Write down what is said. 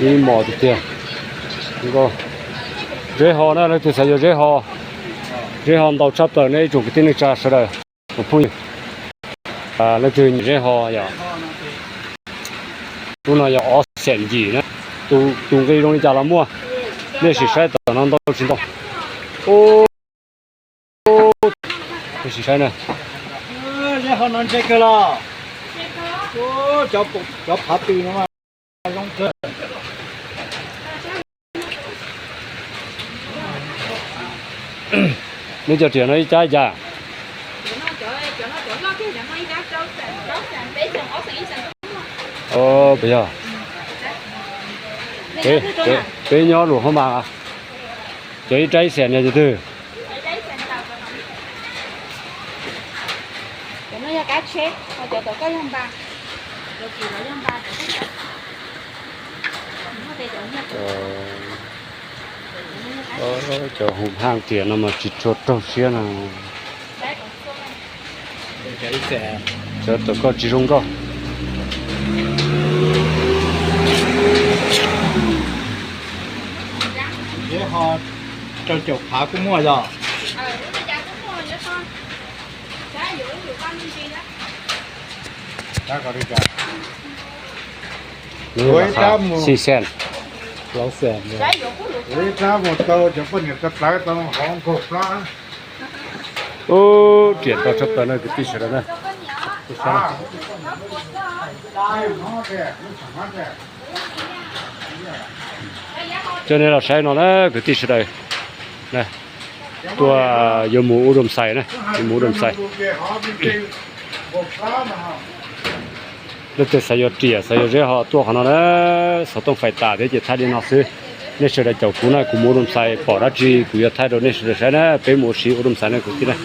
Ib mos tiag tiag. Zeb ho na, leej twg xav yuav zeb ho, zeb ho ntau tshaj plaws nej ib tsoom kwv tij neej tsa sawv daws, phooj ywg. Leej twg nyiam zeb ho yom. Lub no yog ob xees yim na, tus nqi zoo li cas los muaj. Nej sim saib tom no ntau tsis ntau. Sim saib na. Zeb ho no ntse kawg los. Cov phav pw no zoo kawg. Neb cov riam no ib cab li cas? Puas yog? Peb nyob Luam Phab Npas, cov ib rab ib xees no cov twg? Cov hu haaj riam no mas tsis tshua raug siab no. Cov tom koj tsis zoo nkauj. Rau caum phav kuj muaj yog. Xi xees. Ib rab mus tau cov poj niam tau plawv tau hov nkaug plab. Ub, riam ntau tshaj plaws no kwv tij sawv daws na. Coj nej los saib no na kwv tij sawv daws. Tuaj yuav mus Ub Doom Xais na, yuav mus Ub Doom Xais. Leej twg xav yuav riam xav yuav zeb ho tuaj qhov no na. Xov tooj fais tas thiab ces thaij li no xwb. Nej sawv daws caum kuv na, kuv mus Ub Doom Xais pom dab tsi kuv yuav thaij rau nej sawv daws saib na. Peb mus ua si Ub Doom Xais na kwv tij na.